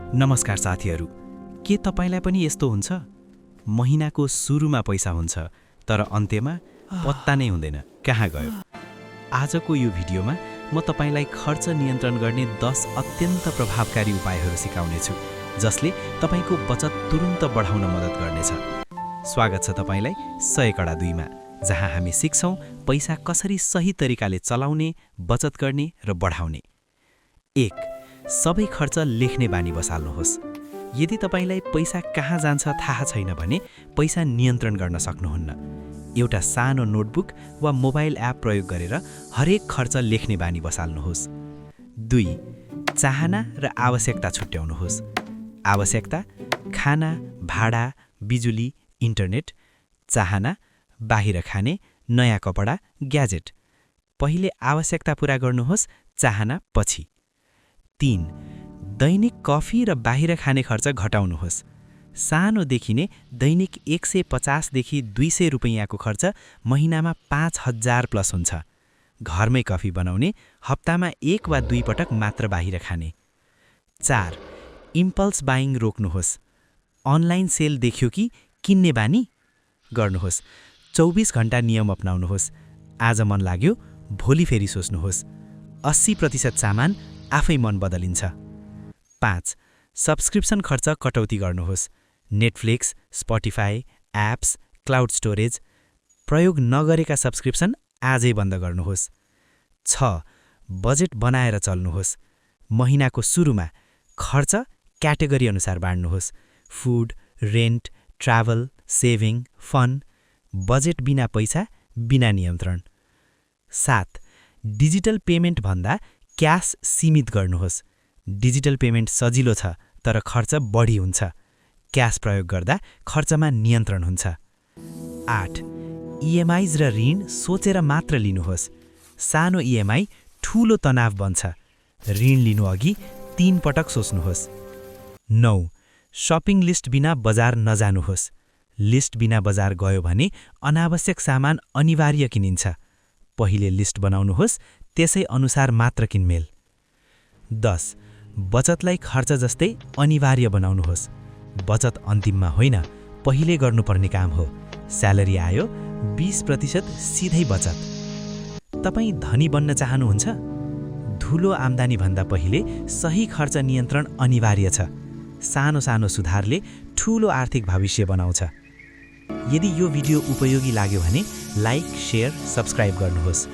नमस्कार साथीहरू, के तपाईलाई पनि यस्तो हुन्छ? महिनाको सुरुमा पैसा हुन्छ, तर अन्त्यमा पत्ता नै हुँदैन, कहाँ गयो? आजको यो भिडियोमा म तपाईलाई खर्च नियन्त्रण गर्ने 10 अत्यन्त प्रभावकारी उपायहरू सिकाउनेछु, जसले तपाईको बचत तुरुन्त बढाउन मद्दत गर्नेछ। स्वागत छ तपाईलाई 100 कडा 2 मा, जहाँ हामी सिक्छौं पैसा कसरी सही तरिकाले चलाउने, बचत गर्ने र बढाउने। 1. सबै खर्च लेख्ने बानी बसाल्नुहोस्। यदि तपाईलाई पैसा कहाँ जान्छ थाहा छैन भने पैसा नियन्त्रण गर्न सक्नुहुन्न। एउटा सानो नोटबुक वा मोबाइल एप प्रयोग गरेर हरेक खर्च लेख्ने बानी बसाल्नुहोस्। 2. चाहना र आवश्यकता छुट्याउनुहोस्। आवश्यकता: खाना, भाडा, बिजुली, इन्टरनेट। चाहना: बाहिर खाने, नयाँ कपडा, ग्याजेट। पहिले आवश्यकता पूरा गर्नुहोस्, चाहना पछि। 3. दैनिक कफी र बाहिर खाने खर्च घटाउनुहोस्। सानो देखिने दैनिक 150 देखि 200 रुपैयाँको खर्च महिनामा 5000 प्लस हुन्छ। घरमै कफी बनाउने, हप्तामा 1 वा 2 पटक मात्र बाहिर खाने। 4. इम्पल्स बाइङ रोक्नुहोस्। अनलाइन सेल देख्यो कि किन्ने बानी गर्नुहोस्। 24 घण्टा नियम अपनाउनुहोस्। आज मन लाग्यो, भोलि फेरि सोच्नुहोस्। 80% सामान आफै मन बदलिन्छ। 5. सब्सक्रिप्सन खर्च कटौती गर्नुहोस्। Netflix, Spotify, apps, cloud storage. प्रयोग नगरेका सब्सक्रिप्सन आजै बन्द गर्नुहोस्। 6. बजेट बनाएर चल्नुहोस्। महिनाको सुरुमा खर्च क्याटेगोरी अनुसार बाँड्नुहोस्। Food, rent, travel, saving, fun. Budget बिना पैसा, बिना नियन्त्रण। 7. डिजिटल पेमेन्ट भन्दा क्यास सीमित गर्नुहोस्। डिजिटल पेमेन्ट सजिलो छ, तर खर्च बढी हुन्छ। क्यास प्रयोग गर्दा खर्चमा नियन्त्रण हुन्छ। 8. इएमआईज र ऋण सोचेर मात्र लिनुहोस्। सानो इएमआई ठूलो तनाव बन्छ। ऋण लिनु अघि 3 पटक सोच्नुहोस्। 9. शपिङ लिस्ट बिना बजार नजानुहोस्। लिस्ट बिना बजार गयो भने अनावश्यक सामान अनिवार्य किनिन्छ। पहिले लिस्ट बनाउनुहोस्, त्यसै अनुसार मात्र किनमेल। 10. बचतलाई खर्च जस्तै अनिवार्य बनाउनुहोस्। बचत अन्तिममा होइन, पहिले गर्नुपर्ने काम हो। स्यालेरी आयो, 20% सिधै बचत। तपाईँ धनी बन्न चाहनुहुन्छ? धुलो आम्दानीभन्दा पहिले सही खर्च नियन्त्रण अनिवार्य छ। सानो सानो सुधारले ठूलो आर्थिक भविष्य बनाउँछ। यदि यो भिडियो उपयोगी लाग्यो भने लाइक, शेयर, सब्स्क्राइब गर्नुहोस्।